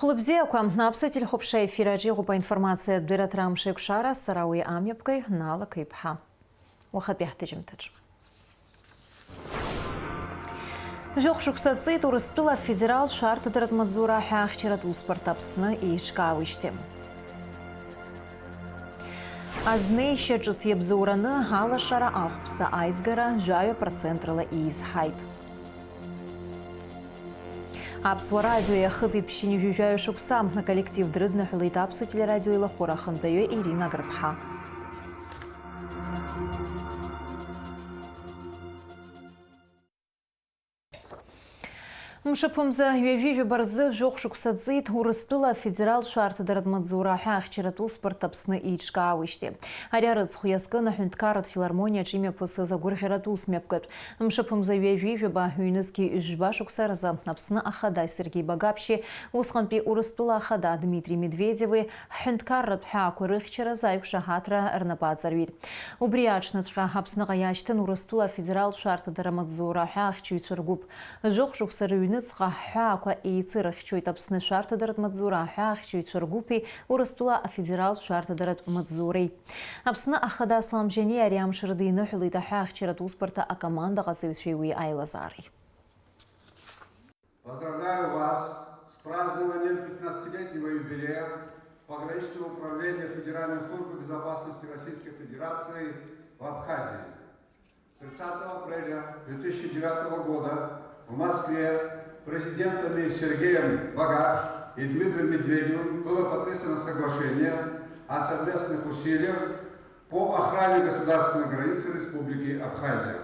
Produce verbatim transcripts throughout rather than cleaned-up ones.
Лыбзиақәа, аԥсуа телехәаԥшра ефир аҿы иҟоуп аинформациатә дырраҭара Амшеикәшара, сара уи амҩаԥгаҩ Нала Қыҩԥҳа. Уахатәи ҳҭыжьымҭаҿ. Жәохә шықәса ҵит Урыстәыла афедералтә шәарҭадаратә маҵзура аҳәаахьчаратә усбарҭа Аԥсны еиҿкаауеижьҭеи. Азнеишьа ҿыц иабзоураны алашара ахәԥса аизгара жәаҩа процентрала еизҳаит. Аԥсуа радио иахыҵит ԥшьынҩажәи жәаҩа шықәса, аколлектив дрыдныҳәалеит Аԥсуа телерадио илахәыра ахантәаҩы Ирина Гарԥҳа. Мшаԥымза ҩажәи жәаба рзы жәохә шықәса ҵит Урыстәыла афедералтә шәарҭадаратә маҵзура аҳәаахьчаратә усбарҭа Аԥсны еиҿкаауижьҭеи. Ари арыцхә иазкын аҳәынҭқарратә филармониаҿы имҩаԥысыз агәырӷьаратә ус мҩаԥгатә. Мшаԥымза ҩажәи жәаба, ҩнызқьи жәба шықәса рзы Аԥсны Ахада Сергеи Багаԥшьи усҟантәи Урыстәыла Ахада Дмитри Медведеви ҳҳәынҭқарратә ҳәаақәа рыхьчаразы аиқәшаҳаҭра рнапы аҵарҩит. Убри аҽныҵәҟьа Аԥсныҟа иашьҭан Урыстәыла афедералтә шәарҭадара маҵзура аҳәаахьчаҩцәа ргәыԥ. Жәохә шықәса рыҩныҵҟа ҳҳәаақәа еицырыхьчоит Аԥсны шәарҭадаратә маҵзура аҳәаахьчаҩцәа ргәыԥи Урыстәыла афедералтә шәарҭадаратә маҵзуреи. Аԥсны Ахада Аслам Џьаниа ари амш рыдиныҳәалеит аҳәаахьчаратә усбарҭа акомандаҟаҵаҩцәеи уи аилазаареи. Поздравляю вас с празднованием пятнадцатилетнего юбилея Пограничного управления Федеральной службы безопасности Российской Федерации в Абхазии. Тридцатого апреля две тысячи девятого года в Москве президентами Сергеем Багаш и Дмитрием Медведевым было подписано соглашение о совместных усилиях по охране государственной границы Республики Абхазия.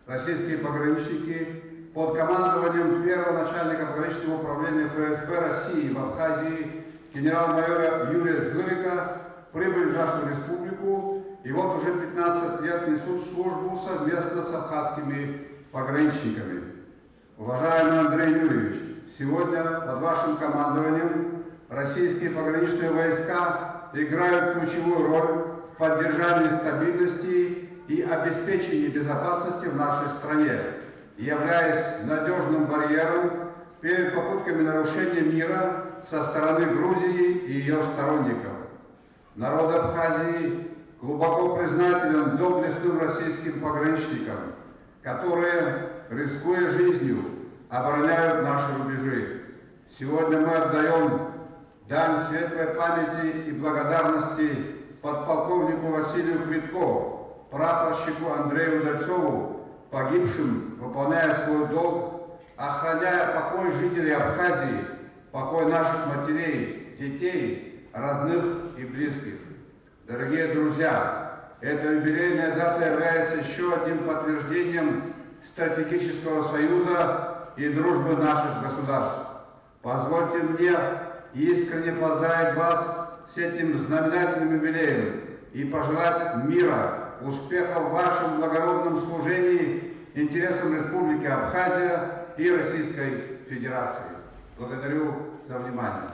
Российские пограничники под командованием первого начальника пограничного управления Ф С Б России в Абхазии генерал-майора Юрия Зырика прибыли в нашу республику и вот уже пятнадцать лет несут службу совместно с абхазскими пограничниками. Уважаемый Андрей Юрьевич, сегодня под вашим командованием российские пограничные войска играют ключевую роль в поддержании стабильности и обеспечении безопасности в нашей стране, являясь надёжным барьером перед попытками нарушения мира со стороны Грузии и её сторонников. Народ Абхазии глубоко признателен доблестным российским пограничникам, которые, рискуя жизнью, обороняют наши рубежи. Сегодня мы отдаём дань светлой памяти и благодарности подполковнику Василию Квитко, прапорщику Андрею Удальцову, погибшим, выполняя свой долг, охраняя покой жителей Абхазии, покой наших матерей, детей, родных и близких. Дорогие друзья, эта юбилейная дата является ещё одним подтверждением стратегического союза и дружбы наших государств. Позвольте мне искренне поздравить вас с этим знаменательным юбилеем и пожелать мира, успехов в вашем благородном служении интересам Республики Абхазия и Российской Федерации. Благодарю за внимание.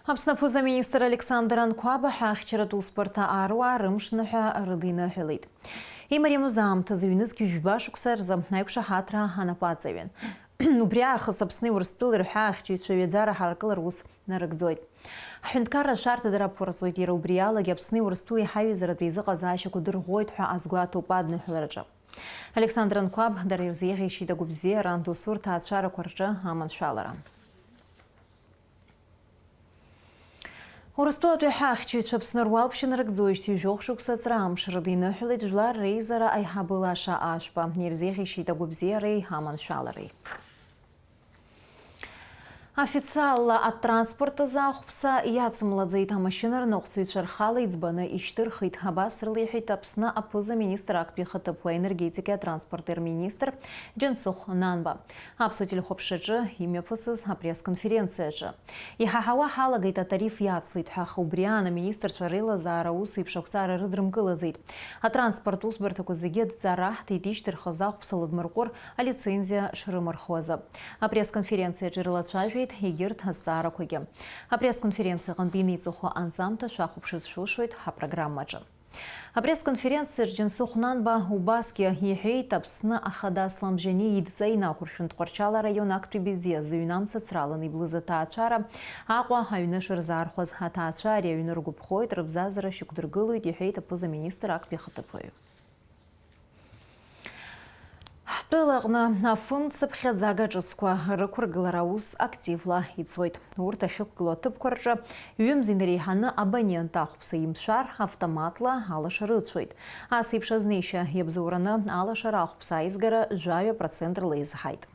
Аԥсны аԥыза-министр Александр Анқәаб аҳәаахьчаратә усбарҭа аруаа рымшныҳәа рыдиныҳәалеит. Имариамыз аамҭазы ҩнызқь жәба шықәса рзы аиқәшаҳаҭра анапы аҵаҩын. Убри аахыс Аԥсни Урыстәылеи рҳәаахьчаҩцәа ҩаӡара ҳаракыла рус нарыгӡоит. Ҳҳәынҭқарра ашәарҭадара аԥырҵоит, иара убри алагьы Аԥсни Урыстәылеи ҳаиҩызаратә еизыҟазаашьақәа дырӷәӷәоит ҳәа азгәаҭоуп адныҳәалараҿы. Александр Анқәаб дара ирзеиӷьеишьеит агәыбзиара, досу рҭаацәарақәа рҿы аманшәалара. Урыстәылатәи ҳахьчаҩцәа Аԥсны руалԥшьа нарыгӡоижьҭеи жәохә шықәса аҵра амш рыдиныҳәалеит Жәлар реизара аиҳабы Лаша Ашәба, ирзеиӷьеишьеит агәыбзиареи аманшәалареи. Официалла атранспорт азы ахәԥса иацымлаӡеит, амашьына рныҟәцаҩцәа рхала иӡбаны ишьҭырхит. Абас рылеиҳәеит Аԥсны аԥыза-министр актәи ихаҭыԥуаҩ аенергетикеи атранспорти рминистр Џьансыхә Нанба. Аԥсуа телехәаԥшраҿы имҩаԥысыз апресс-конференциаҿы. Иҳаҳауа ҳалагеит атариф иацлеит ҳәа, аха убри аан аминистрцәа реилазаара ус еиԥш ақәҵара рыдрымкылаӡеит. Атранспорт усбарҭақәа зегьы адҵа раҳҭеит ишьҭырхыз ахәԥса ладмырҟәыр алицензиа шрымырхуазы. Апресс-конференциаҿы ирылацәажәеит егьырҭ азҵаарақәагьы. Апресс-конференциа аҟынтә инеиҵыху анҵамҭа шәахәаԥшырц шәылшоит ҳапрограммаҿы. Апресс-конференциаҿ Џьансыхә Нанба убасгьы иҳәеит, Аԥсны Ахада Аслам Бжьаниа идҵа инақәыршәын Тҟәарчал араион актәи Бедиа зыҩны амца ацраланы иблыз аҭаацәара Аҟәа аҩны шырзаархәаз. Аҭаацәа ари аҩны ргәаԥхоит, рыбзазара шьақәдыргылоит, иҳәеит аԥыза-министр актәи ахаҭыԥуаҩ. Ҳтәылаҟны афымцаԥхьаӡага ҿыцқәа рықәыргылара аус активла ицоит. Урҭ ахьықәгылоу аҭыԥқәа рҿы ҩымзи инареиҳаны абонент ахәԥса имшәар, автоматла алашара ыцәоит. Ас еиԥш азнеишьа иабзоураны алашара ахәԥса аизгара жәаҩа процент рла изҳаит.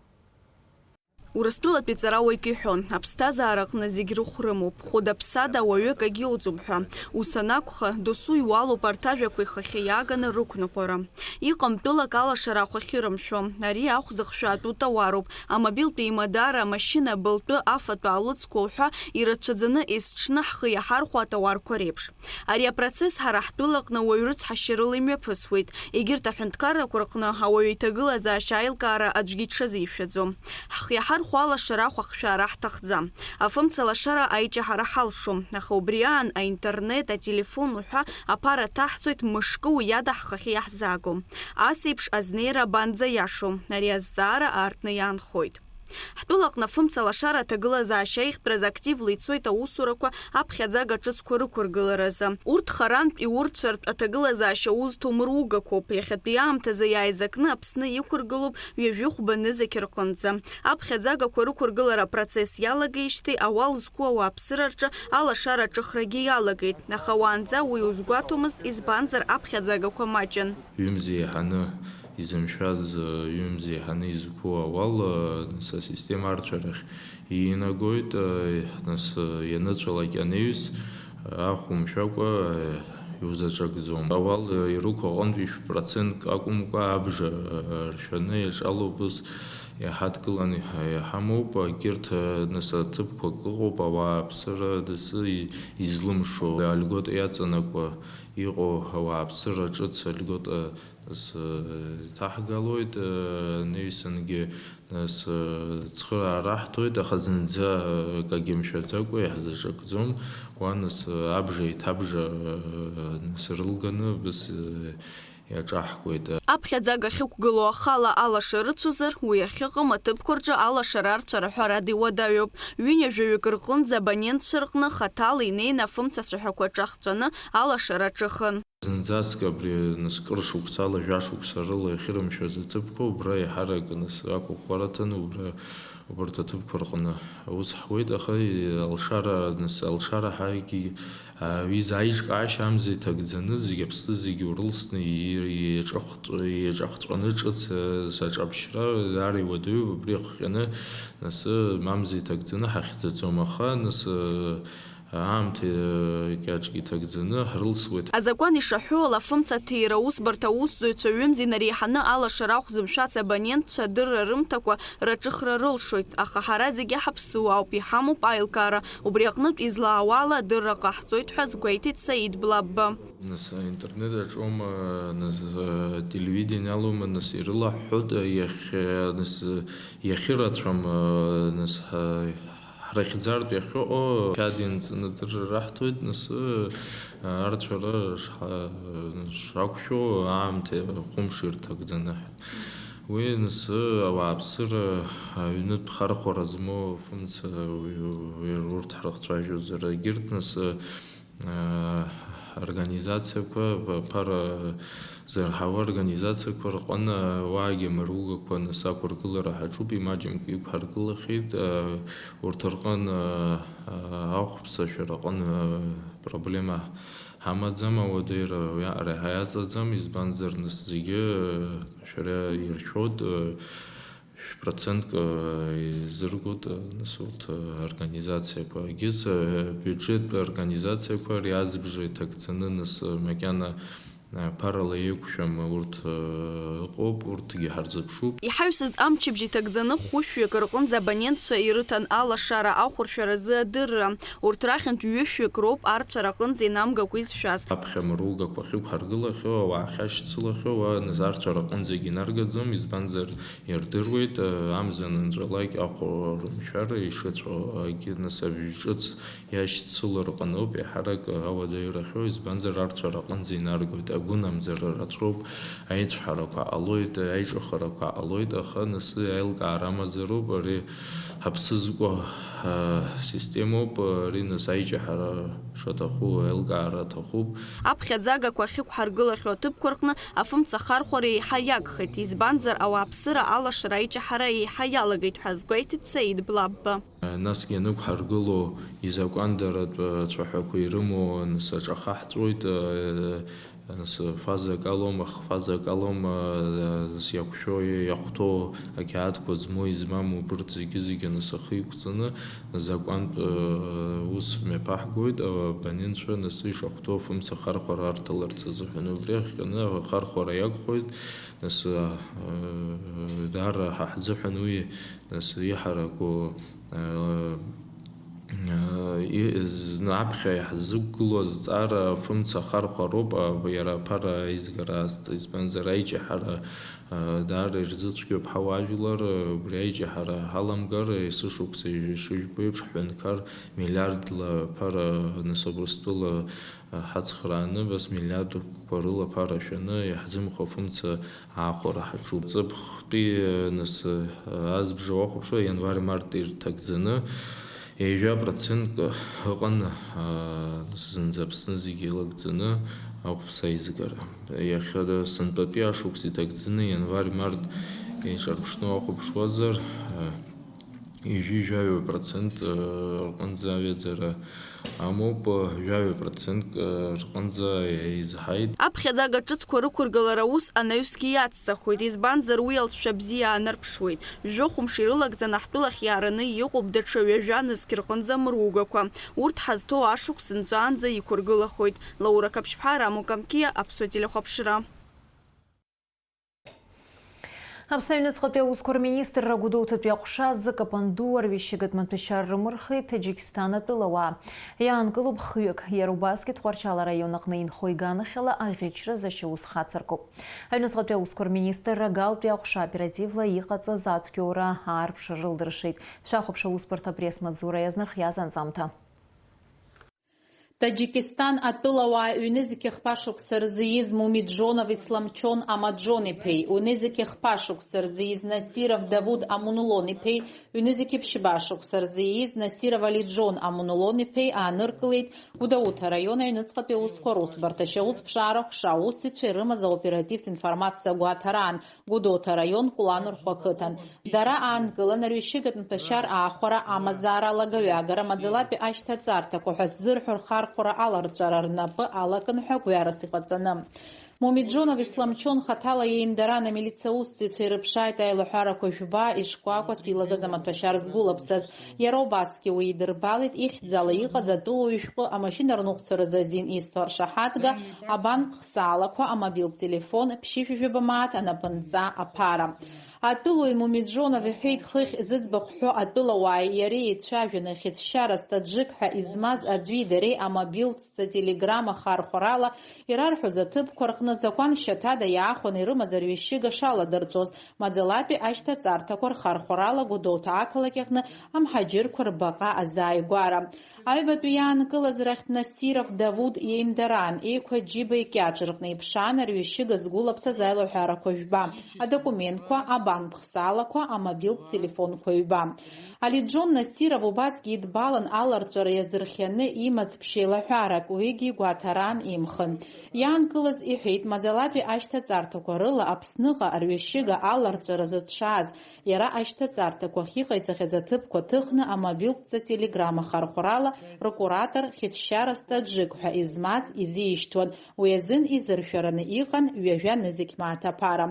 Урыстәылатәи ҵарауаҩык иҳәон, аԥсҭазаараҟны зегь рыхә рымоуп, хәыда-ԥсада уаҩык агьиуӡом ҳәа. Ус анакәха, досу иуалуп арҭ ажәақәа ихахьы иааганы рықәныҟәара. Иҟам тәылак алашара ахәахьы рымшәо. Ари ахә зыхшәаатәу тауаруп, амобилтә еимадара, амашьына былтәы, афатә аалыҵқәа уҳәа ирацәаӡаны есҽны ҳхы иаҳархәо атауарқәа реиԥш. Ари апроцесс ҳара ҳтәылаҟны уаҩ рыцҳашьарыла имҩаԥысуеит. Егьырҭ аҳәынҭқаррақәа рҟны ауаҩы иҭагылазаашьа аилкаара аӡәгьы иҽазишәаӡом. Ҳхы иаҳархәо алашара ахәахшәара ҳҭахӡам. Афымца лашара аиҷаҳара ҳалшом, аха убри аан аинтернет, ателефон уҳәа аԥара ҭаҳҵоит, мышкы уи ада ҳхахьы иаҳзаагом. Ас еиԥш азнеира абанӡа иашоу, ари азҵаара аартны иаанхоит. Ҳтәылаҟны афымца лашара аҭагылазаашьа аихтәразы активла ицоит аусурақәа аԥхьаӡага ҿыцқәа рықәыргыларазы. Урҭ харантә иурцәартә аҭагылазаашьа узҭо мыругақәоуп. Иахьатәи аамҭазы иааизакны Аԥсны иқәыргылоуп ҩажәи хәба нызқь рҟынӡа. Аԥхьаӡагақәа рықәыргылара апроцесс иалагеижьҭеи ауал зқәу ауааԥсыра рҿы алашара аҿыхрагьы иалагеит. Аха уаанӡа уи узгәаҭомызт, избанзар аԥхьаӡагақәа маҷын. Ҩымзи еиҳаны изымшәаз, ҩымзи еиҳаны изқәу ауал, нас асистема арцәарахь инагоит, нас ианыцәалак анаҩс, ахә умшәакәа иузаҿакӡом. Ауал ирықәу аҟынтәи шә-процентк акәымкәа абжа ршәаны иаҿалоу быс иҳадкыланы иҳамоуп. Егьырҭ, нас аҭыԥқәак ыҟоуп, ауааԥсыра дасы излымшо, альгота иаҵанакуа иҟоу ауааԥсыра ҿыц альгота Нас, э, иҭаҳгалоит, э, анаҩсангьы, нас, э, цхыраара ҳҭоит, аха зынӡа, э, акагьы мшәаӡакәа иаҳзаҿакӡом. Уа, нас, э, абжа еиҭабжа, э, нас рылганы, быс, э, иаҿаҳкуеит. Аԥхьаӡага ахьықәгылоу ахала алаша рыцәозар, уи ахьыҟам аҭыԥқәа рҿы алашара арцәара ҳәарада иуадаҩуп. Ҩынҩажәаҩык рҟынӡа абонентцәа рҟны хаҭала инеины афымца цәаҳәақәа ҿахҵәаны алашара аҿыхын. Зынӡаск абри, нас, кыр шықәсала, жәа шықәса рыла иахьырымшәаз аҭыԥқәа, убра еиҳарак, нас, ақәыӷәӷәара ҭаны, убра, убарҭ аҭыԥқәа рҟны аус ҳуеит, аха, и-, алшара, нас, алшара ҳәагьы, а, ҩыза аиҿкаашьа амза иҭагӡаны, зегь аԥсны зегь урылсны, и-, иеиҿахәҵ-, иеиҿахәҵәаны ҿыц, а, саҿаԥшьра даара иуадаҩуп, убри ахҟьаны, нас, амза иҭагӡаны ҳахьӡаӡом, аха, нас, а, Аамҭа кьаҿк иҭагӡаны ҳрылсуеит. Азакәан ишаҳәо ала, афымца аҭира аусбарҭа аусзуҩцәа ҩымзи инареиҳаны алашара ахә зымшәац абонентцәа адырра рымҭакәа рыҿыхра рылшоит, аха ҳара зегьы ҳаԥсуаауп, иҳамоуп аилкаара, убри аҟнытә излаауа ала адырра ҟаҳҵоит ҳәа азгәеиҭеит Саид Блабба. Нас аинтернет аҿоума, нас, э, телевидение алоума, нас ирылаҳҳәоит, э, иахь-, э, нас, э, иахьырацәам, э, нас, ҳа-, ҳрыхьӡартә иахьыҟоу қьаад инҵаны адырра раҳҭоит, нас, э, арцәара шҳа-, шақәшәо аамҭа хәымш ирҭагӡаны. Уи, нас, э, ауааԥсыра аҩнытә хархәара змоу афымца, уи, уи урҭ ҳрыхцәажәозар, егьырҭ, нас, э, Организациақәа, ԥара зырҳауа организациақәа рҟны уаагьы мыругақәа нас ақәыргылара ҳаҿуп, имаҷымкәа иқәҳаргылахьеит. Урҭ рҟны ахәԥсашәара аҟны проблема ҳамаӡам, ауадаҩра уиаҟара иаҵаӡам, избанзар, нас зегьы шәара иршәоит. Шә-процентк, э, изыргоит, э, нас урҭ, э, организациақәа. Егьыс, э, бюджеттә организациақәа ари азбжа иҭагӡаны, нас, э, макьана, Ԥарала еиқәшәам урҭ, ыҟоуп, урҭгьы ҳарзыԥшуп. Иҳаҩсыз амчыбжь иҭагӡаны хәышәҩык рҟынӡа абонентцәа ирыҭан алашара ахәыршәаразы адырра. Урҭ рахьынтә ҩышәҩык роуп арцәара аҟынӡа инамгакәа изшәаз. Аԥхьа мыругақәа ахьықәҳаргылахьоу, ауаа ахьашьцылахьоу, уа нас арцәара аҟынӡагьы инаргаӡом, избанзар, ирдыруеит, амза анынҵәалак ахәра рымшәар ишыцәоу, агьы нас абжьы ҿыц иашьцылар ҟаноуп, еиҳарак ауадаҩрахьоу, избанзар, арцәара аҟынӡа инаргоит, агәынамӡара рацәоуп, аицәҳарақәа ҟалоит, аиҿыхарақәа ҟалоит, аха нас аилкаара амазароуп, ари ҳаԥсы зкуа, а, системоуп, ари нас аиҷаҳара шаҭаху аилкаара аҭахуп. Аԥхьаӡагақәа ахьықәҳаргылахьоу аҭыԥқәа рҟны афымца ахархәара еиҳа иагхеит, избанзар, ауааԥсыра алашара аиҷаҳара еиҳа иалагеит ҳәа азгәеиҭеит Саид Блабба. Насгьы анықәҳаргыло изакәандаратә цәаҳәақәа ирымоу аныс аҿахаҳҵоит, аныс фазак алоума, х-фазак алоума, аныс иақәшәо, иахәҭоу ақьаадқәа змоу, измаму, убырҭ зегьы-зегьы аныс ахы иқәҵаны, закәантә ус мҩаԥаҳгоит, абонентцәа аныс ишахәҭоу афымца ахархәара арҭаларц азыҳәан. Убри ахҟьаны ахархәара иагхоит, аныс даара ҳа ҳзыҳәан уи Нас иҳараку, э, э, и-, зны аԥхьа иаҳзықәгылоу азҵаара афымца ахархәароуп, а, иара аԥара аизгара азҭа, избанзар, аиҷаҳара, э, даара ирзыцәгьоуп ҳауаажәлар, э, убри аиҷаҳара ҳаламгар, есышықәса ишыжәбо еиԥш, ҳҳәынҭқар миллиардла аԥара, нас, Абрыстәыла ҳацхрааны, абас миллиардқәа рыла аԥара шәаны, иаҳзымхо афымца аахәара ҳаҿуп. Ҵыԥхтәи, нас, азбжа уахәаԥшуа, ианвар-март ирҭагӡаны, ҩажәа процентк ыҟан, нас, зынӡа Аԥсны зегьы илагӡаны ахәԥса аизгара. Иахьа сынтәатәи ашықәс иҭагӡаны, ианвар-март еиҿарԥшны уахәаԥшуазар, ҩажәи жәаҩа процент рҟынӡа аҩаӡара амоуп, жәаҩа процентк рҟынӡа еизҳаит. Аԥхьаӡага ҿыцқәа рықәыргылара ус анаҩсгьы иацҵахоит, избанзар, уи алҵшәа бзиа аанарԥшуеит. Жәохәымш ирылагӡаны ҳтәылахь иаараны иҟоуп даҽа ҩажәа нызқь рҟынӡа амыругақәа. Урҭ ҳазҭоу ашықәс нҵәаанӡа иқәыргылахоит. Лаура Қаԥшьԥҳа, Рамо Камқьиа, Аԥсуа телехәаԥшра. Аԥсны аҩныҵҟатәи аусқәа рминистрра агәыдоуҭатәи аҟәша азы Капанду арҩашьыгатә маҭәашьар рымырхит Таџьикисҭан атәылауаа. Иаанкылоуп хҩык, иара убасгьы Тҟәарчал араион аҟны инхо иганахьала аӷьычразы ашьаус хацыркуп. Аҩныҵҟатәи аусқәа рминистрра агалтәи аҟәша оперативла иҟаҵаз ацәгьоура аарԥшра рылдыршеит. Шәахәаԥш аусбарҭа апресс-маҵзура иазнархиаз анҵамҭа. Таџьикисҭан атәылауаа ҩнызқьи хԥа шықәса рзы ииз Мумиџонов Исламчон Амаџон-иԥеи, ҩнызқьи хԥа шықәса рзы ииз Насиров Давуд Амунулон-иԥеи, ҩнызқьи ԥшьба шықәса рзы ииз Насиров Алиџон Амунулон-иԥеи ааныркылеит Гәдоуҭа араион аҩныҵҟатәи аусқәа русбарҭа ашьаусԥшаара аҟәша аусзуҩцәа ирымаз аоперативтә информациа гәаҭараан, Гәдоуҭа араион Кәланырхәа ақыҭан. Дара аанкылан, арҩашьыгатә маҭәашьар аахәара, амазаара алагаҩагара, маӡалатәи ашьҭаҵарҭақәа ҳәа ззырҳәо рхархәара аларҵәара рнапы алакын ҳәа гәҩарас иҟаҵаны. Мумиџонов Исламчон хаҭала иеимдаран, амилициа аусзуҩцәа ирыԥшааит аилаҳәарақәа жәба ишкәакәац илагаз амаҭәашьар згәылаԥсаз. Иара убасгьы уи идырбалеит, ихьӡала иҟаз атәылауаҩ шәҟәы, амашьына рныҟәцаразы азин изҭо аршаҳаҭга, абанк хсаалақәа, амобилтә телефон, ԥшьышәи жәаба мааҭ анапынҵа аԥара. Атәылауаҩ Мумиџонов иҳәеит, хыхь зыӡбахә ҳәо атәылауааи иареи еицәажәаны, хьыӡшьарас таџык ҳәа измаз аӡәи дареи амобилтә телеграмма хархәарала ирарҳәоз аҭыԥқәа рҟны закәан шьаҭада иаахәаны ирымаз арҩашьыга шаладырҵәоз, маӡалатәи ашьҭаҵарҭақәа рхархәарала Гәдоуҭа ақалақь аҟны амҳаџьырқәа рбаҟа азааигәара. Аҩбатәи иаанкылаз рахьтә Насиров Давуд иеимдараан, еиқәа џьыба икьаҿ рҟны иԥшаан арҩашьыга згәылаԥсаз аилаҳәарақәа жәба, адокументқәа, абанк хсаалақәа, амобилтә телефонқәа ҩба. Алиџон Насиров убасгьы идбалан аларҵәара иазырхианы имаз ԥшьеилаҳәарак, уигьы игәаҭараан имхын. Иаанкылаз иҳәеит, маӡалатәи ашьҭаҵарҭақәа рыла Аԥсныҟа арҩашьыга аларҵәаразы дшааз, иара ашьҭаҵарҭақәа ахьыҟаиҵахьаз аҭыԥқәа ҭыхны амобилтә телеграмма хархәарала ркуратор хьыӡшьарас таџык ҳәа измаз изишьҭуан, уи азын изыршәараны иҟан ҩажәа нызқь мааҭ аԥара.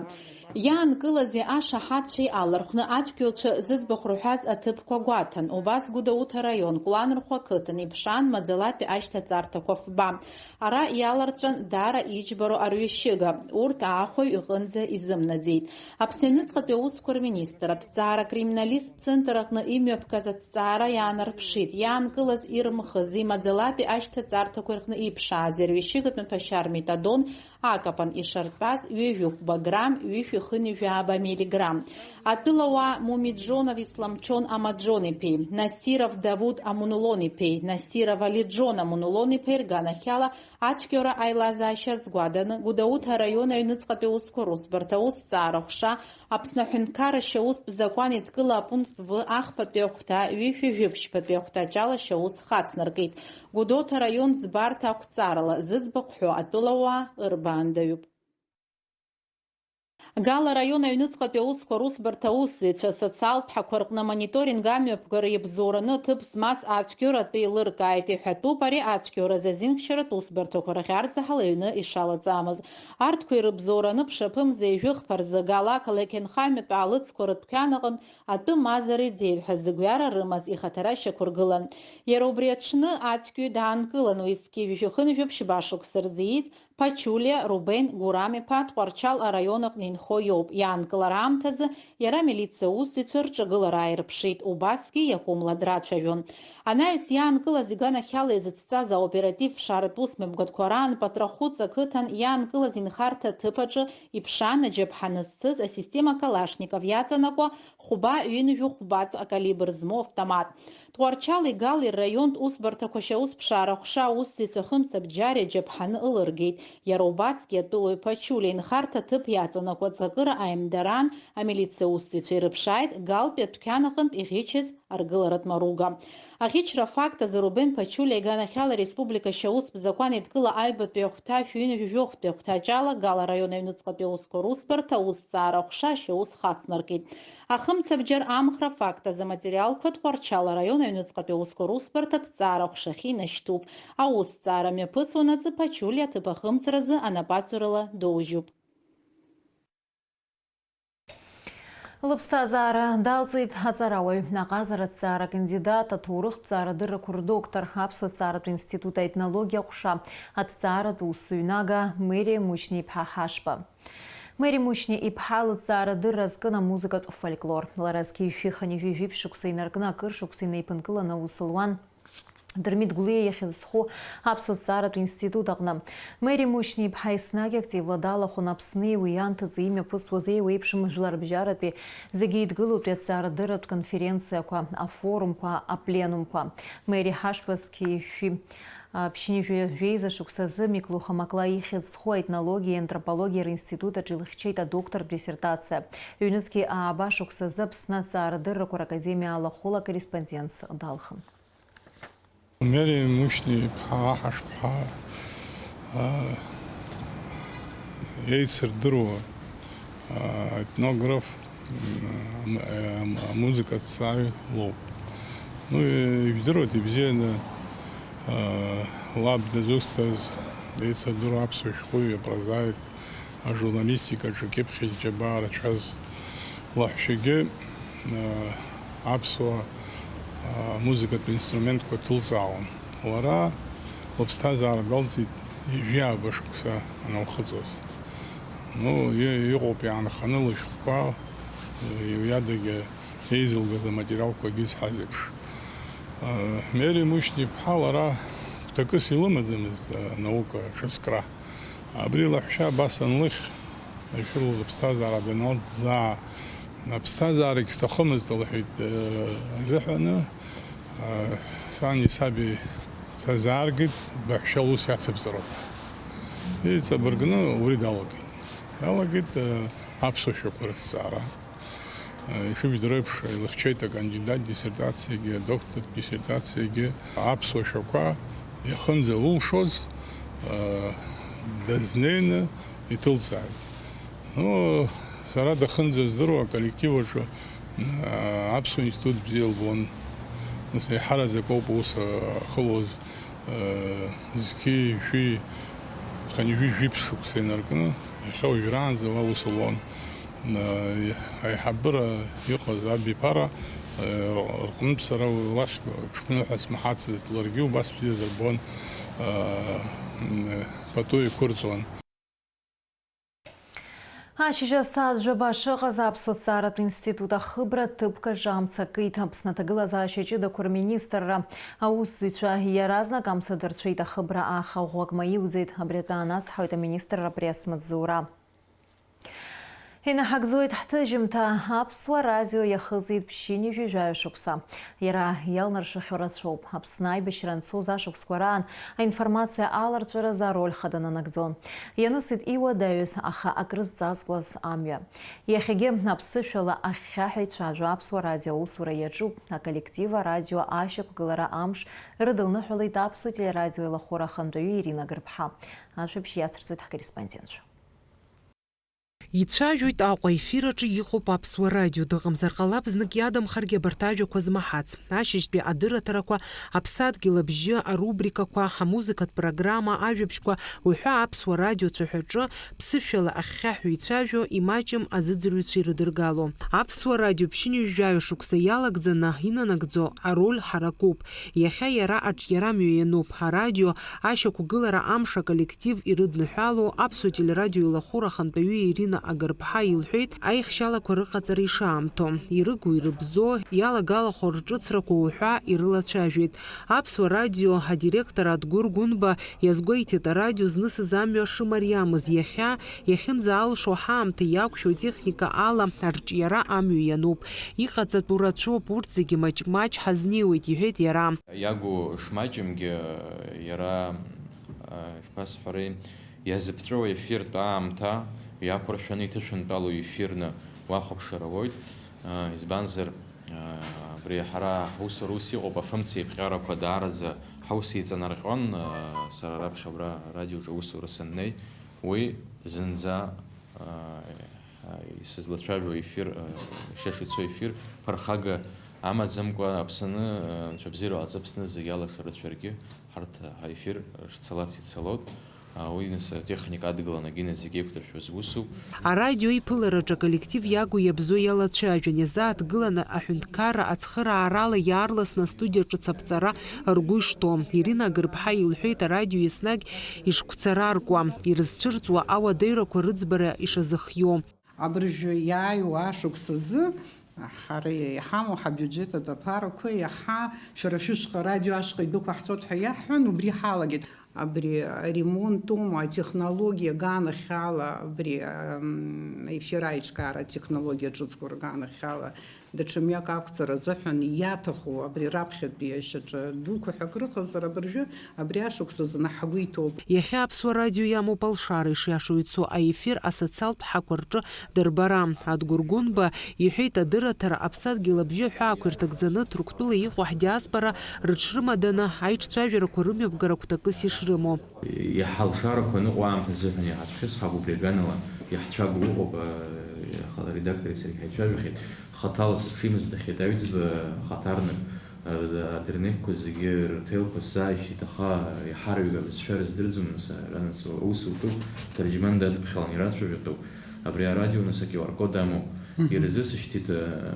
Иаанкылази Шаҳаҭцәеи алархәны ацәгьоуцәа зыӡбахә рҳәаз аҭыԥқәа гәаҭан, убас Гәдоуҭа араион Кәланырхәа ақыҭан иԥшаан маӡалатәи ашьҭаҵарҭақәа фба. Ара иаларҵәан даара иџьбароу арҩышьыга, урҭ аахәаҩ иҟынӡа изымнаӡеит. Аԥсны аҩныҵҟатәи аусқәа рминистр аҭҵаара акриминалисттә центр аҟны имҩаԥгаз аҭҵаара иаанарԥшит, иаанкылаз ирымхыз, имаӡалатәи ашьҭаҵарҭақәа рҟны иԥшааз арҩышьыгатә маҭәашьар метадон акапан ишартәаз ҩажәи хәба грамм, ҩышәи хынҩажәи ааба миллиграмм. Атәылауаа Мумиджонов Исламчон Амаджон-иԥеи, Насиров Давуд Амунулон-иԥеи, Насиров Алиджон Амунулон-иԥеи рганахьала ацәгьоура аилазаашьа азгәаҭаны, Гәдоуҭа араион аҩныҵҟатәи аусқәа русбарҭа аусҭҵаара ҟәша, Аԥсны аҳәынҭқарра ашьаустә закәан еидкыла апункт В ахԥатәи ахәҭа, ҩышәи жәибжьбатәи ахәҭаҷ ала ашьаус хацнаркит. Гәдоуҭа араион ӡбарҭа ақәҵарала зыӡбахә ҳәо атәылауаа ырбаандаҩуп. Гала араион аҩныҵҟатәи аусқәа русбарҭа аусзуҩцәа асоциалтә ҳақәа рҟны амониторинг амҩаԥгара иабзоураны аҭыԥ змаз ацәгьоура атәы еилыркааит, иҳәатәуп ари ацәгьоуразы азинхьчаратә усбарҭақәа рахь арзаҳал аҩны ишалаҵамыз. Арҭқәа ирыбзоураны ԥшаԥымза ҩажәи хԥа рзы Гала ақалақь анхамҩатә аалыҵқәа рыдәқьан аҟынтә атәы мазара иӡеит ҳәа зыгәҩара рымаз ихаҭара шьақәыргылан. Иара убри аҽны ацәгьоуҩ даанкылан, уи зқьи жәшәи хынҩажәи ԥшьба шықәса рзы ииз Пачулиа Рубен Гурам-иԥа Тҟәарчал араион аҟны инхо иоуп. Иаанкылара аамҭазы иара амилициа аусзуҩцәа рҿагылара ааирԥшит, убасгьы иакәымла драцәажәон. Анаҩс иаанкылаз иганахьала изыцҵаз аоператив ԥшааратә усмҩаԥгатәқәа раан Патрахәыҵ ақыҭан иаанкылаз инхарҭа аҭыԥ аҿы иԥшаан аџьаԥҳаны зцыз асистема Калашников иаҵанакуа хәба ҩынҩажәи хәбатә акалибр змоу автомат. Тҟәарчали Гали рраионтә усбарҭақәа шьаусԥшаара аҟәша аусзуҩцәа хымца бџьари аџьаԥҳаны ылыргеит. Иара убасгьы атәылаҩ Пачулиа инхарҭа аҭыԥ иаҵанакуа аҵакыра аимдараан амилициа усзуҩцәа ирыԥшааит Галтәи адәқьан аҟынтә иӷьычыз аргыларатә маруга. Аӷьычра афакт азы Рубен Пачулиа иганахьала ареспублика ашьаустә закәан еидкыла аҩбатәи ахәҭа, шәи ҩынҩажәи жәохәтәи ахәҭаҷ ала Гала араион аҩныҵҟатәи аусқәа русбарҭа аусҭҵаара аҟәша ашьаус хацнаркит. Ахымцабџьар амхра афакт азы аматериалқәа Тҟәарчал араион аҩныҵҟатәи аусқәа русбарҭа аҭҵаара аҟәшахьы инашьҭуп. Аусҭҵаара мҩаԥысуанаҵы Пачулиа аҭыԥ ахымҵразы анапаҵаҩрала доужьуп. Лыԥсҭазаара далҵит аҵарауаҩ, аҟазара аҭҵаара акандидат, аҭоурыхтә ҵаарадыррақәа рдоктор, Аԥсуа ҭҵааратә институт аетнологиа аҟәша аҭҵааратә ус иҩнага Мери Мушьни-иԥҳа Ҳашба. Мери Мушьни-иԥҳа лыҭҵаарадырра азкын амузыкатә фольклор. Лара зқьи жәшәи хынҩажәи жәиԥшь шықәса инаркны акыр шықәса инеиԥынкыланы аус луан. Дырмит Гәлиа ихьӡ зху Аԥсуа ҭҵааратә институт аҟны. Мери Мушьни-иԥҳа еснагь активла далахәын Аԥсни уи анҭыҵи имҩаԥысуаз еиуеиԥшым жәларбжьаратәи зегьы еидгылоутәи аҭҵаарадырратә конференциақәа, афорумқәа, апленумқәа. Мери Ҳашба зқьи жәшәи, а, ԥшьынҩажәи жәеиза шықәсазы Миклуха Макла ихьӡ зху аетнологиеи антропологиеи ринститут аҿы илыхьчеит адоктортә диссертациа. Ҩнызқьи ааба шықәсазы Аԥсны аҭҵаарадыррақәа ракадемиа алахәыла акорреспондентс далхын. Мери Мушьни-иԥҳа Аҳашԥҳа, а, еицырдыруа, а, етнограф, м, ам-, ам-, амузыкаҭҵааҩ лоуп. Ну, ижәдыруеит ибзианы, а, лаб дызусҭаз, еицырдыруа аԥсуа шәҟәыҩҩы, апрозаик, ажурналистикаҿы кьыԥхьыӡ џьабаа рацәаз лаҳәшьагьы, аа, аԥсуа, аа, музыкатә инструментқәа ҭылҵаауан. Лара лыԥсҭазаара далҵит ҩажәи ааба шықәса аналхыҵуаз. Ну, и-, иҟоуп иаанханы лышәҟәқәа, уи адагьы еизылгаз аматериалқәагьы зҳәаз еиԥш. Мери Мушьни-иԥҳа лара гәҭакыс илымаӡамызт анаука аҿыцкра. Абри лаҳәшьа абас анлыхь, ашәыла лыԥсҭазаара даналҵзаа, аԥсҭазаарагь сҭахымызт, лҳәеит, азыҳәаны, сани саби сазааргеит, баҳәшьа лус иацыбҵароуп. Иҵабыргны убри далагеит. Далагеит аԥсуа шәақәа рыҭҵаара. Ишыжәдыруа еиԥш, илыхьчеит акандидат диссертациагьы, адоктортә диссертациагьы. Аԥсуа шәақәа иахынӡалылшоз, дазнеины иҭылҵааит. Ну, сара дахынӡаздыруа аколлектив аҿы, аԥсуа институт бзиа лбон. Нас еиҳараӡак ауп аус ахылуаз, зқьи жәшәи хынҩажәи жәиԥшь шықәса инаркны, иахьа уажәраанӡа уа аус луан. Аиҳабыра иҟаз абиԥара рҟнытә сара уахь ҽԥныҳәа смаҳацызт, ларгьы убас бзиа дырбон, пату еиқәырҵон. Ашьыжь асааҭ жәаба шыҟаз, Аԥсуа ҭҵааратә институт ахыбра ҭыԥк аҿы амца акит. Аԥсны аҭагылазаашьа ҷыдақәа рминистрра аусзуҩцәа иаразнак амца дырцәеит, ахыбра аха ӷәӷәак маиуӡеит. Абри атәы аанацҳауеит аминистрра апресс-маҵзура. Инаҳагӡоит ҳҭыжьымҭа. Аԥсуа радио иахыҵит ԥшьынҩажәи жәаҩа шықәса. Иара иалнаршахьоу рацәоуп. Аԥсны аибашьра анцоз ашықәсқәа раан аинформациа аларҵәаразы ароль хада нанагӡон. Ианысит иуадаҩыз, аха акрызҵазкуаз амҩа. Иахьагьы аԥсышәала ахьхьаҳәа ицәажәо Аԥсуа радио аусура иаҿуп. Аколлектив арадио ашьақәгылара амш рыдылныҳәалеит Аԥсуа телерадио илахәыра ахантәаҩы Ирина Гырԥҳа. Ажәабжь иацырҵоит ҳкорреспондентцәа. Ицәажәоит Аҟәа, ефир аҿы иҟоуп Аԥсуа радио, дыҟамзар ҟалап знык иадамхаргьы абарҭ ажәақәа змаҳац. Ашьыжьтәи адырраҭарақәа, Аԥсадгьыл абжьы, арубрикақәа, ҳамузыкатә программа, ажәабжьқәа уҳәа Аԥсуа радио цәаҳәаҿы ԥсышәала ахьхьаҳәа ицәажәо, имаҷым азыӡырҩцәа ирыдыргало. Аԥсуа радио ԥшьынҩажәаҩа шықәса иалагӡаны инанагӡо ароль ҳаракуп. Иахьа иара аҿиарамҩа иануп. Арадио ашьақәгылара амш аколлектив ирыдныҳәало Аԥсуа телерадио илахәыра ахантәаҩы Ирина Агырԥҳа илҳәеит, аихшьалақәа рыҟаҵара ишаамҭоу, ирыгу-ирыбзоу, иалагалахо рҿыцрақәа уҳәа ирылацәажәеит. Аԥсуа радио адиректор Адгәыр Гәынба иазгәеиҭеит, арадио знысыз амҩа шымариамыз, иахьа иахьынӡаалшо ҳаамҭа иақәшәо атехника ала арҿиара амҩа иануп. Иҟаҵатәу рацәоуп, урҭ зегьы маҷ-маҷ ҳазнеиуеит, иҳәеит иара. Иагу шмаҷымгьы, иара, а, ишԥасҳәари, иазыԥҵәоу ефиртә аамҭа иақәыршәаны иҭышәынтәалоу ефирны уахәаԥшыр ауеит. А, избанзар, а, абри ҳара ҳусура ус иҟоуп, афымца еиԥҟьарақәа даараӡа ҳаус еиҵанарҟьон, а, сара раԥхьа абра радиоҿы аусура саннеи, уи зынӡа, а, а, исызлацәажәо ефир, а, шьаша ицо ефир ԥырхага амаӡамкәа Аԥсны, а, анцәа бзиара ҟаҵа, Аԥсны зегь алаша рыцәаргьы, ҳарҭ ҳаефир шцалац ицалоит. А, уи нас атехника адгыланы акгьы зегь еиқәдыршәоз усуп. Арадио иԥылараҿы аколлектив иагу иабзоу иалацәажәон, иазааҭгыланы аҳәынҭқарра ацхыраарала иаарласны астудиа ҿыц аԥҵара ргәы ишҭо. Ирина Агырԥҳа илҳәеит, арадио еснагь ишгәцараркуа, ирызцәырҵуа ауадаҩрақәа рыӡбара ишазыхиоу. Абыржәы иааиуа ашықәс азы ҳара иҳамоу ҳабиуџьет адаԥарақәа иаҳа шәара шәышҟа арадио ашҟа идәықәаҳҵоит ҳәа иаҳҳәан, убри ҳалагеит. Абри аремонт умоу, атехнологиа аганахьала, абри, ам, аефир аиҿкаара атехнологиа ҿыцқәа рганахьала, даҽа мҩак ақәҵара азыҳәан иаҭаху абри раԥхьатәи ашьаҿа дуқәа ҳәа акрыҟазар, абыржәы абри ашықәс азы ҳгәы иҭоуп. Иахьа Аԥсуа радио иамоуп алшара, ишиашоу ицо аефир асоциалтә ҳақәа рҿы дырбара. Адгәыр Гәынба иҳәеит, адырраҭара Аԥсадгьыл абжьы аҳәаақәа ирҭагӡаны Ҭырқәтәыла иҟоу ҳдиаспора рыҽрымаданы аиҿцәажәарақәа рымҩаԥгара кәтакыс ишрымоу. Иаҳа алшарақәа аныҟоу аамҭа азыҳәан иаҳацәшьысҳап, убри аганала иаҳцәагоу ыҟоуп, аха аредактори сареи ҳаицәажәахьеит, хаҭала сыҽимыздахьеит, аҩӡба хаҭарнак, а, адырнеқьқәа зегьы рҭелқәа сзааишьҭит, аха иаҳарҩга абызшәа рыздырӡом, нас, аус утәуп, ҭырџьман дадыԥхьалан ирацәажәатәуп, абри арадио, нас, а-QR код амоуп, ирзысышьҭит, а,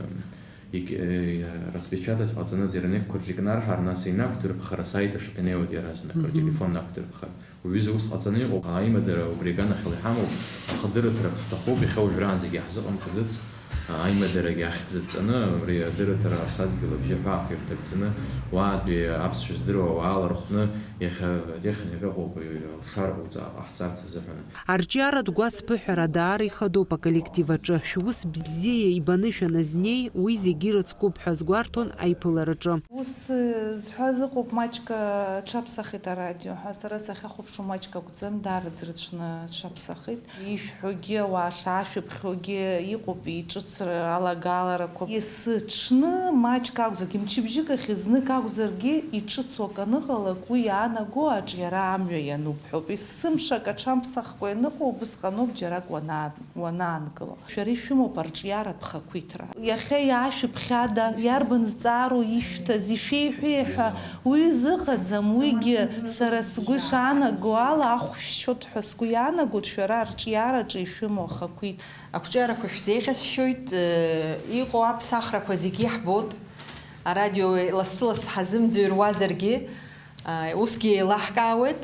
Ик-, э, распечатать ҟаҵаны адырнеқьқәа рҿы икнарҳар, нас инақәдырԥхар асайт аҿы инеиуеит иаразнак, мгм, ртелефон ақәдырԥхар. Уҩыза ус ҟаҵаны иҟоуп, аимадара убри аганахьала иҳамоуп, аха дырраҭарак ҳҭахуп, иахьа уажәраанӡагьы иаҳзыҟамҵаӡац, аимадарагьы ахьӡыҵаны, абри адырраҭара аԥсадгьыл абжьы ҳәа ирҭагӡаны, уаатәи аԥсшәа здыруа ауаа лархәны, иахьа атехника ыҟоуп, алшара ҟауҵа-, ҟаҳҵарц азыҳәан. Арҿиаратә гәацԥыҳәара даара ихадоуп аколлектив аҿы. Шәус бзиа ибаны шәаназнеи, уи зегьы ирыцкуп ҳәа азгәарҭон аиԥылараҿы. Ус, э, зҳәаз ыҟоуп, маҷк, э, аҽаԥсахит арадио ҳәа. Сара сахьахәаԥшуа маҷк акәӡам, даараӡа рацәаны аҽаԥсахит. Ишәҳәогьы, ауаа шаашәыԥхьогьы, иҟоуп иҿыцра алагаларақәа. Есыҽны маҷк акәзаргьы, мчыбжьык ахь знык акәзаргьы, иҿыцу акы аныҟалак, уи иаанаго аҿиара амҩа иануп ҳәоуп. Есымша акы аҽамԥсахкәа ианыҟоу убысҟаноуп џьарак уанаа-, уанаанкыло. Шәара ишәымоуп арҿиаратә хақәиҭра. Иахьа иаашәыԥхьада, иарбан зҵаароу ишәҭаз, ишәеиҳәеи ҳәа уаҩы зыҟаӡам, уигьы сара сгәы ишаанаго ала ахә шәшьоит ҳәа сгәы иаанагоит шәара арҿиараҿы ишәымоу ахақәиҭра. Ақәҿиарақәа шәзеиӷьасшьоит, э, иҟоу аԥсахрақәа зегьы иаҳбоит. Арадио лассы-лассы ҳазымӡырҩуазаргьы, э, усгьы еилаҳкаауеит.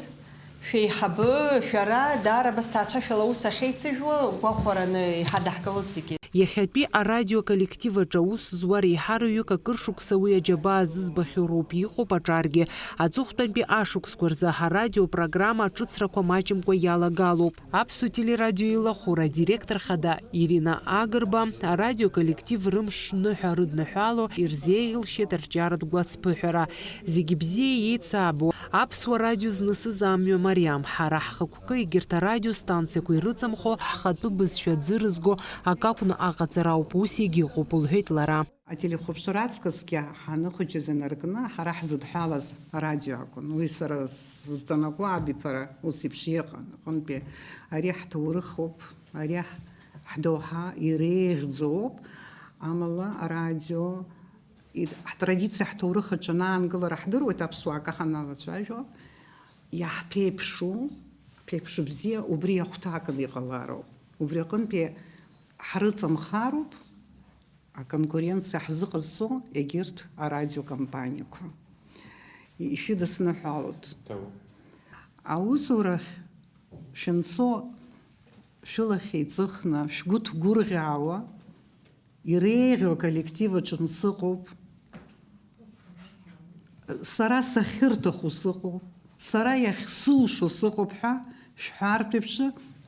Шәеиҳабы, шәара даара абас ҭаацәашәала аус ахьеицыжәуа гәахәараны иҳадаҳкылоит зегьы. Иахьатәи арадио коллектив аҿы аус зуа реиҳараҩык акыр шықәса уи аџьабаа зыӡбахьоу роуп, иҟоуп аҿаргьы. Аҵыхәтәантәи ашықәсқәа рзы арадиопрограмма аҿыцрақәа маҷымкәа иалагалоуп. Аԥсуа телерадио илахәыра адиректор хада Ирина Агрба арадиоколлектив рымш ныҳәа рыдныҳәало ирзеиӷьылшьеит арҿиаратә гәацԥыҳәара. Зегьы бзиа еицаабо, аԥсуа радио знысыз амҩа мариам, ҳара ҳхықәкы егьырҭ арадиостанциақәа ирыҵамхо, ҳхатәы бызшәа аӡы рызго акы акәны аҟаҵара ауп, ус егьыҟоуп, лҳәеит лара. Ателехәаԥшра аҵкысгьы ҳаныхәыҷыз инаркны ҳара ҳзыдҳәалаз арадио акәын. Уи сара сзыҵанакуа абиԥара ус еиԥш иҟан. Аҟынтәи ари ҳҭоурыхуп, ари ҳ-, ҳдоуҳа иреиӷьӡоуп, амала арадио ид-, ҳтрадициа, ҳҭоурых аҿы анаангылара ҳдыруеит, аԥсуаа акы ҳаналацәажәо, иаҳԥеиԥшу, ԥеиԥш бзиа, убри ахәҭакны иҟалароуп. Убри аҟынтәи ҳрыҵамхароуп. Аконкуренциа ҳзыҟазҵо егьырҭ арадиокомпаниақәа. Ишәыдысныҳәалоит. Ҭабуп. Аусурахь шәынцо, шәылахь еиҵыхны, шәгәы ҭгәырӷьаауа, иреиӷьу аколлектив аҿы сыҟоуп. Сара сахьырҭаху сыҟоуп, сара иахьсылшо сыҟоуп ҳәа шәҳәартә еиԥш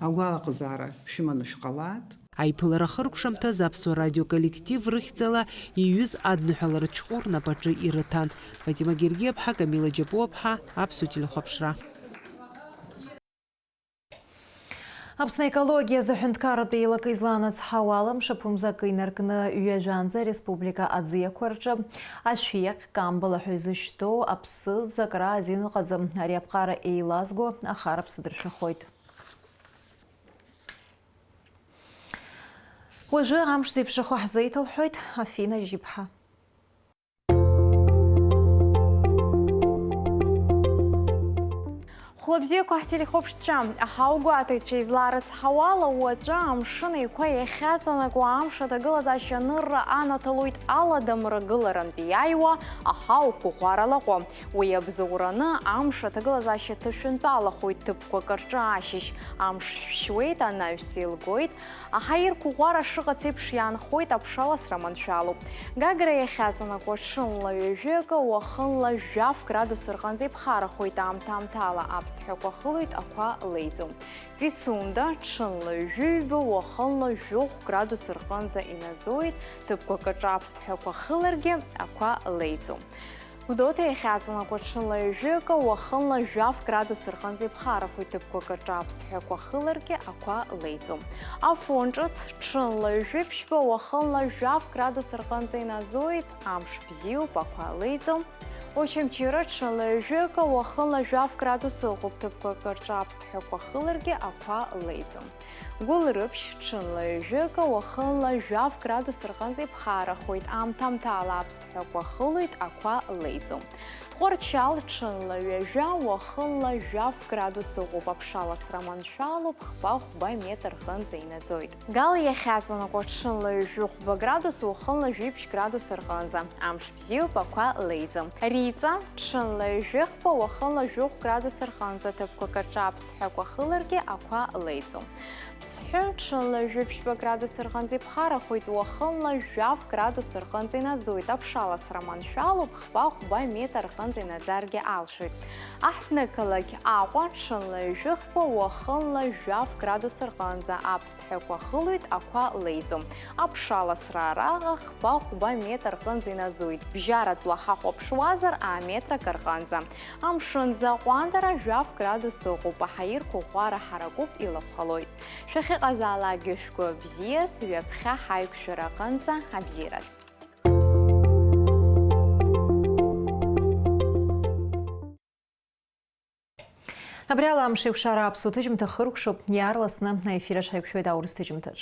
агәалаҟазаара шәыманы шәҟалааит. Аиԥылара ахыркәшамҭаз аԥсуа радиоколлектив рыхьӡала иҩыз адныҳәаларатә шәҟәы рнапаҿы ирыҭан. Фатима Гергиаԥҳа, Камила Џьапуаԥҳа, Аԥсуа телехәаԥшра. Аԥсны аекологиа азы аҳәынҭқарратә еилакы изланацҳауа ала, мшаԥымза акы инаркны ҩажәанӡа ареспублика аӡиақәа рҿы ашәиахь камбала ҳәа изышьҭоу аԥсыӡ акра азин ыҟаӡам. Ари аԥҟара еилазго ахара ԥсы дыршәахоит. Уажәы амш зеиԥшрахо ҳзеиҭалҳәоит Афина Жьиԥҳа. Хәлабзиақәа ҳтелехәаԥшцәа, аҳауагәаҭаҩцәа изларыцҳауала, уаҵәы амшын еиқәа иахьаҵанакуа амш аҭагылазаашьа анырра анаҭалоит аладамра гыларантә иааиуа аҳауақәа ӷәӷәара лаҟәы. Уи абзоураны амш аҭагылазаашьа ҭышәынтәалахоит, ҭыԥқәак рҿы ашьыжь амш шәшьуеит, анаҩс еилгоит, аҳаирқәа ӷәӷәара шыҟац еиԥш иаанхоит, аԥшаласра маншәалоуп. Гагра иахьаҵанакуа ҽынла ҩажәи акы, уахынла жәаф градус рҟынӡа иԥхарахоит, аамҭа-аамҭала аԥсҭҳәақәа хылоит, ақәа леиӡом. Пицунда ҽынла ҩажәи ҩба, уахынла жәохә градус рҟынӡа инаӡоит, ҭыԥқәак аҿы аԥсҭҳәақәа хыларгьы ақәа леиӡом. Гәдоуҭа иахьаҵанакуа ҽынла ҩажәи акы, уахынла жәаф градус рҟынӡа иԥхарахоит, ҭыԥқәак рҿы аԥсҭҳәақәа хыларгьы ақәа леиӡом. Афон ҿыц ҽынла ҩажәи ԥшьба, уахынла жәаф градус рҟынӡа инаӡоит, амш бзиоуп, ақәа леиӡом. Очамчыра ҽынла ҩажәи акы, уахынла жәаф градус ыҟоуп, ҭыԥқәак рҿы аԥсҭҳәақәа хыларгьы ақәа леиӡом. Гәылрыԥшь ҽынла ҩажәи акы, уахынла жәаф градус рҟынӡа иԥхарахоит, аамҭа-аамҭала аԥсҭҳәақәа хылоит, ақәа леиӡом. Тҟәарчал ҽынла ҩажәа, уахынла жәаф градус ыҟоуп, аԥшаласра маншәалоуп, хԥа-хәба метр рҟынӡа инаӡоит. Гал иахьаҵанакуа ҽынла ҩажәи хәба градус, уахынла жәиԥшь градус рҟынӡа. Амш бзиоуп, ақәа леиӡом. Риҵа ҽынла ҩажәи хԥа, уахынла жәохә градус рҟынӡа, ҭыԥқәак рҿы аԥсҭҳәақәа хыларгьы ақәа леиӡом. Ԥсҳәы ҽынла жәиԥшьба градус рҟынӡа иԥхарахоит, уахынла жәаф градус рҟынӡа инаӡоит, аԥшаласра маншәалоуп, хԥа-хәба метр рҟынӡа инаӡаргьы алшоит. Аҳҭнықалақь Аҟәа ҽынла ҩажәи хԥа, уахынла жәаф градус рҟынӡа аԥсҭҳәақәа хылоит, ақәа леиӡом. Аԥшаласра араҟа хԥа-хәба метр рҟынӡа инаӡоит, бжьаратәла ҳахәаԥшуазар, аметр акы рҟынӡа. Амшын аӡы аҟәандара жәаф градус ыҟоуп, аҳаирқәа ӷәӷәара ҳаракуп, илаԥхалоит. Шәахьыҟазаалакгьы шәгәы бзиаз, ҩаԥхьа ҳаиқәшәара аҟынӡа абзиараз. Абри ала амш еиқәшара аԥсуа ҭыжьымҭа хыркәшоуп, иаарласны аефир аҿы ҳаиқәшәоит аурыс ҭыжьымҭаҿ.